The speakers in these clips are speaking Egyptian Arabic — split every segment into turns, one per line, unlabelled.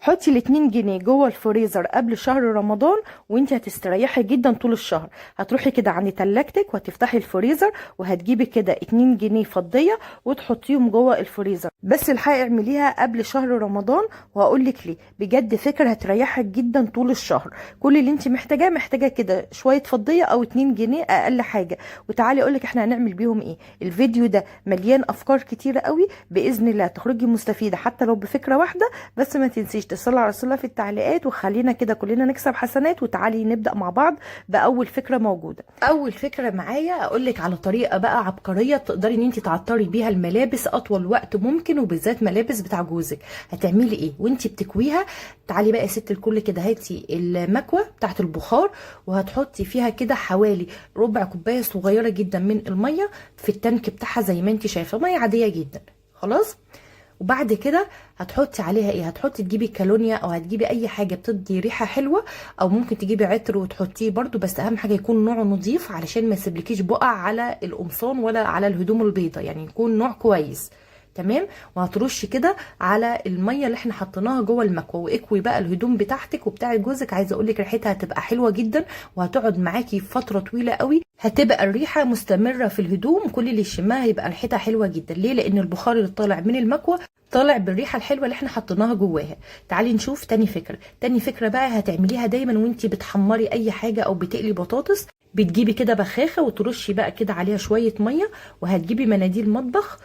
حطي الاتنين جنيه جوه الفريزر قبل شهر رمضان وانت هتستريحي جدا طول الشهر. هتروحي كده عند تلاجتك وهتفتحي الفريزر وهتجيبي كده 2 جنيه فضية وتحطيهم جوه الفريزر، بس الحقي اعمليها قبل شهر رمضان وهقولك ليه. بجد فكرة هتريحك جدا طول الشهر. كل اللي انت محتاجة كده شوية فضية او 2 جنيه اقل حاجة. وتعالي اقولك احنا هنعمل بيهم ايه. الفيديو ده مليان افكار كتيرة قوي، باذن الله تخرجي مستفيدة حتى لو بفكرة واحدة. بس ما تنسيش تصلي على رسول الله في التعليقات، وخلينا كده كلنا نكسب حسنات. وتعالي نبدأ مع بعض بأول فكرة موجودة. أول فكرة معايا أقولك على طريقة بقى عبقرية تقدري إن انت تعطري بيها الملابس أطول وقت ممكن، وبالذات ملابس بتاع جوزك. هتعملي إيه وانت بتكويها؟ تعالي بقى يا ست الكل كده، هاتي المكوة بتاعت البخار وهتحطي فيها كده حوالي ربع كوباية صغيرة جدا من المية في التانك بتاعها زي ما انت شايفة، مية عادية جدا خلاص. وبعد كده هتحطي عليها ايه؟ هتحطي تجيبي كالونيا او هتجيبي اي حاجة بتدي ريحه حلوة، او ممكن تجيبي عطر وتحطيه برده، بس اهم حاجة يكون نوعه نظيف علشان ما يسيبلكيش بقع على القمصان ولا على الهدوم البيضاء، يعني يكون نوع كويس. تمام. وهترشي كده على المية اللي احنا حطيناها جوه المكوه، واكوي بقى الهدوم بتاعتك وبتاع جوزك. عايزه اقول لك ريحتها هتبقى حلوة جدا وهتقعد معاكي فترة طويلة قوي، هتبقى الريحة مستمرة في الهدوم، كل اللي يشمها هيبقى ريحتها حلوة جدا. ليه؟ لان البخار اللي طالع من المكوه طالع بالريحه الحلوة اللي احنا حطيناها جواها. تعالي نشوف تاني فكرة. تاني فكرة بقى هتعمليها دايما وانتي بتحمري اي حاجة او بتقلي بطاطس. بتجيبي كده بخاخه وترشي بقى كده عليها شوية مية، وهتجيبي مناديل مطبخ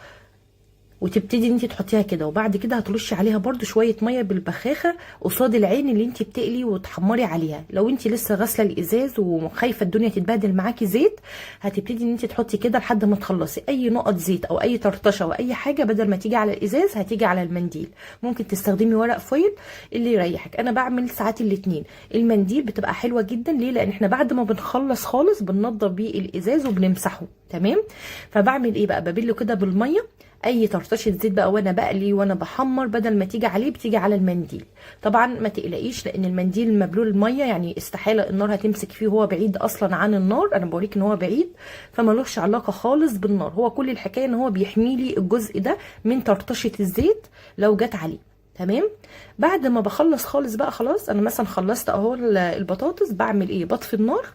وتبتدي انت تحطيها كده، وبعد كده هترشي عليها برده شوية مية بالبخاخه قصاد العين اللي انت بتقلي وتحمري عليها. لو انت لسه غاسله الازاز وخايفة الدنيا تتبهدل معاكي زيت، هتبتدي ان انت تحطي كده لحد ما تخلصي. اي نقط زيت او اي طرطشه او اي حاجة بدل ما تيجي على الازاز هتيجي على المنديل. ممكن تستخدمي ورق foil اللي يريحك. انا بعمل ساعات الاتنين. المنديل بتبقى حلوة جدا، ليه؟ لان احنا بعد ما بنخلص خالص بننضف بيه الازاز وبنمسحه. تمام. فبعمل ايه بقى؟ ببله كده بالمية، اي طرطشه زيت بقى وانا بقلي وانا بحمر، بدل ما تيجي عليه بتيجي على المنديل. طبعا ما تقلقيش لان المنديل مبلول المية، يعني استحالة النار هتمسك فيه، هو بعيد اصلا عن النار. انا بوريك ان هو بعيد فمالوش علاقة خالص بالنار. هو كل الحكاية ان هو بيحمي لي الجزء ده من طرطشه الزيت لو جت عليه. تمام. بعد ما بخلص خالص بقى خلاص، انا مثلا خلصت اهو البطاطس، بعمل ايه؟ بطفي النار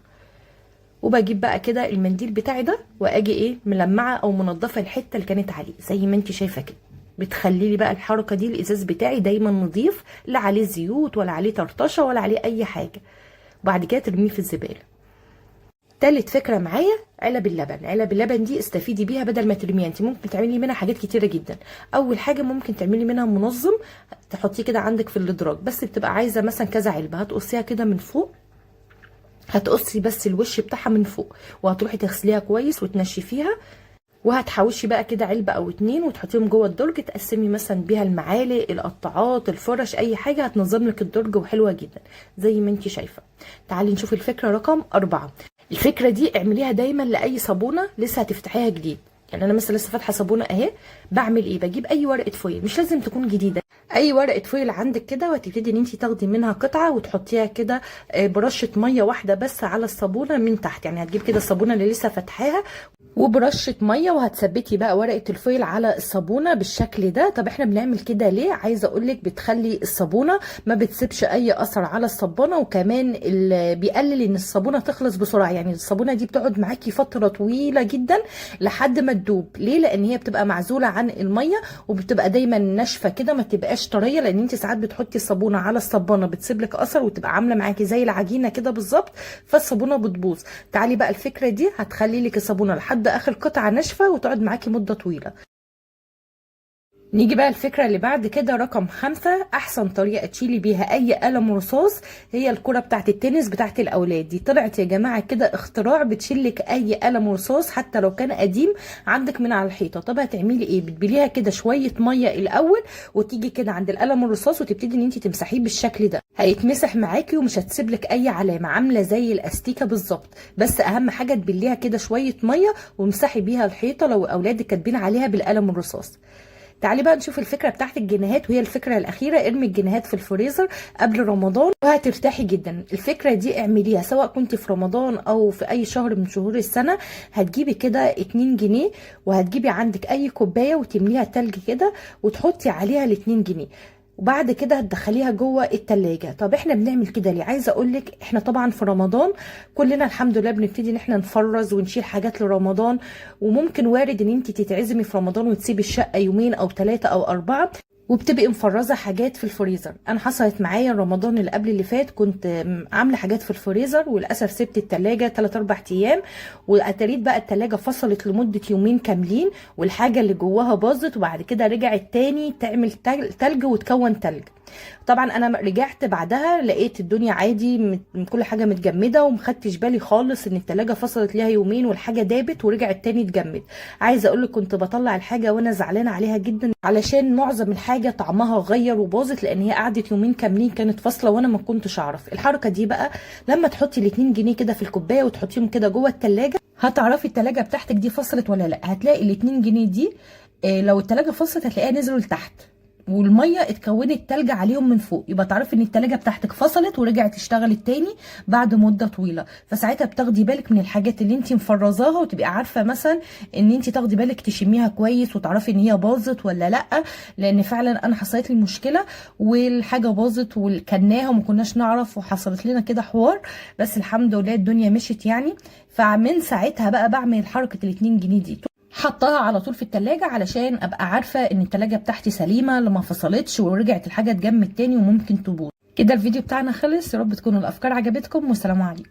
وبجيب بقى كده المنديل بتاعي ده واجي ايه ملمعه او منضفه الحتة اللي كانت عليه زي ما انت شايفه كده. بتخلي لي بقى الحركة دي الازاز بتاعي دايما نظيف، لا عليه زيوت ولا عليه طرطشه ولا عليه اي حاجة. وبعد كده ترميه في الزبالة. تالت فكرة معايا علب اللبن. علب اللبن دي استفيدي بيها بدل ما ترميها، انت ممكن تعملي منها حاجات كتيرة جدا. اول حاجة ممكن تعملي منها منظم تحطيه كده عندك في الادراج، بس بتبقى عايزه مثلا كذا علبة، هتقصيها كده من فوق، هتقصي بس الوش بتاعها من فوق، وهتروحي تغسليها كويس وتنشفيها، وهتحوشي بقى كده علبة او اتنين وتحطيهم جوه الدرج، تقسمي مثلا بيها المعالق، القطاعات، الفرش، اي حاجة هتنظم لك الدرج وحلوه جدا زي ما انت شايفه. تعالي نشوف الفكرة رقم 4. الفكرة دي اعمليها دايما لاي صابونه لسه هتفتحيها جديد. يعني انا مثلا لسه فاتحة صابونه اهي، بعمل ايه؟ بجيب اي ورقة foil، مش لازم تكون جديدة، اي ورقة foil عندك كده، وهتبتدي ان انت تاخدي منها قطعه وتحطيها كده برشه مية واحدة بس على الصابونه من تحت. يعني هتجيب كده الصابونه اللي لسه فاتحاها وبرشه مية، وهتثبتي بقى ورقة ال foil على الصابونه بالشكل ده. طب احنا بنعمل كده ليه؟ عايزه اقولك بتخلي الصابونه ما بتسيبش اي اثر على الصبانه، وكمان بيقلل ان الصابونه تخلص بسرعة. يعني الصابونه دي بتقعد معاكي فترة طويلة جدا لحد ما تدوب. ليه؟ لان هي بتبقى معزولة عن المية وبتبقى دايما ناشفة كده، ما تبقاش طرية، لان انت ساعات بتحطي الصابونه على الصبانه بتسيب لك اثر وتبقى عامله معاكي زي العجينة كده بالظبط، فالصابونه بتبوظ. تعالي بقى الفكرة دي هتخلي لك الصابونه لحد اخر قطعه ناشفة وتقعد معاكي مده طويلة. نيجي بقى الفكرة اللي بعد كده رقم 5. احسن طريقه تشيلي بيها اي قلم رصاص هي الكره بتاعت التنس بتاعت الاولاد دي. طلعت يا جماعة كده اختراع بتشيلك اي قلم رصاص حتى لو كان قديم عندك من على الحيطة. طب هتعملي ايه؟ بتبليها كده شوية مية الاول، وتيجي كده عند القلم الرصاص وتبتدي ان انت تمسحيه بالشكل ده، هيتمسح معاكي ومش هتسيب لك اي علامة، عامله زي الاستيكه بالظبط. بس اهم حاجة تبليها كده شوية مية وامسحي بيها الحيطة لو اولادك كاتبين عليها بالقلم الرصاص. تعالي بقى نشوف الفكرة بتاعت الجنيهات، وهي الفكرة الاخيرة. ارمي الجنيهات في الفريزر قبل رمضان وهترتاحي جدا. الفكرة دي اعمليها سواء كنت في رمضان او في اي شهر من شهور السنة. هتجيبي كده 2 جنيه، وهتجيبي عندك اي كوباية وتمليها تلج كده وتحطي عليها ال 2 جنيه. وبعد كده هتدخليها جوه التلاجة. طب احنا بنعمل كده ليه؟ عايزه اقولك احنا طبعا في رمضان كلنا الحمد لله بنبتدي ان احنا نفرز ونشيل حاجات لرمضان، وممكن وارد ان انت تتعزمي في رمضان وتسيبي الشقة يومين او 3 او 4، وبتبقي مفرزه حاجات في الفريزر. انا حصلت معايا رمضان اللي قبل اللي فات، كنت عامله حاجات في الفريزر وللاسف سبت التلاجة 3 4 ايام، واتاريت بقى التلاجة فصلت لمدة يومين كاملين، والحاجة اللي جواها باظت، وبعد كده رجعت تاني تعمل تلج وتكون تلج. طبعا انا رجعت بعدها لقيت الدنيا عادي، كل حاجة متجمده، ومخدتش بالي خالص ان التلاجة فصلت ليها يومين والحاجة دابت ورجعت تاني تجمد. عايزه اقول لك كنت بطلع الحاجة وانا زعلانة عليها جدا، علشان معظم الحاجة طعمها غير وباظت، لان هي قعدت يومين كاملين كانت فاصلة وانا ما كنتش اعرف. الحركة دي بقى لما تحطي الاتنين جنيه كده في الكوباية وتحطيهم كده جوه التلاجة، هتعرفي التلاجة بتاعتك دي فصلت ولا لا. هتلاقي الاتنين جنيه دي لو التلاجة فصلت هتلاقيها نزلوا لتحت، والمية اتكونت تلج عليهم من فوق، يبقى تعرفي ان التلاجة بتاعتك فصلت ورجعت اشتغلت تاني بعد مده طويلة. فساعتها بتاخدي بالك من الحاجات اللي انت مفرزاها، وتبقي عارفه مثلا ان انت تاخدي بالك تشميها كويس وتعرفي ان هي باظت ولا لا، لان فعلا انا حصلت لي مشكلة والحاجة باظت وكلناها وما كناش نعرف، وحصلت لنا كده حوار، بس الحمد لله الدنيا مشيت يعني. فمن ساعتها بقى بعمل حركة الاتنين جنيه دي، حطها على طول في التلاجة علشان ابقى عارفة ان التلاجة بتاعتي سليمة لما فصلتش ورجعت الحاجة تجمد تاني وممكن تبوظ. كده الفيديو بتاعنا خلص، يا رب تكون الافكار عجبتكم، والسلام عليكم.